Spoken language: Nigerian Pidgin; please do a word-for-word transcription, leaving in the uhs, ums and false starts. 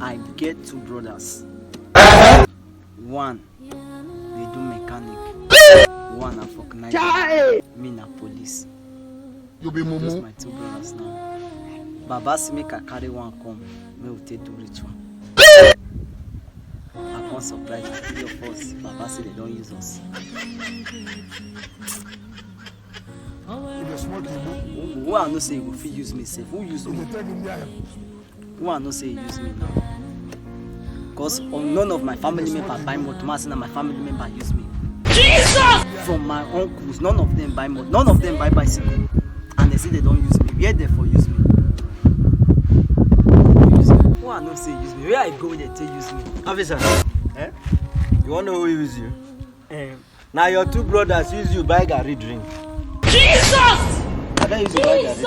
I get two brothers. One dey do mechanic, one na vulcanizer, me na police. You be Those mumu. My two brothers now. Baba say make I carry one come, make we take do ritual. I come surprise the three of us. Baba say they don use us. You dey smoke igbo. Who I know say you go fit use me sef? Who use You me? dey take Indian. Who I know say you use me now? Cause um, none of my family member buy motor. Man say na my family member use me. Jesus! From my uncles, none of them buy motor. None of them buy bicycle. And they say they don use me. Where they for use me? Use me. Who I know say use me? Where I go, they take use me. Officer, eh? You wan know who use you? Um, Na your two brothers use you buy garri drink. Jesus! I don use you buy garri drink.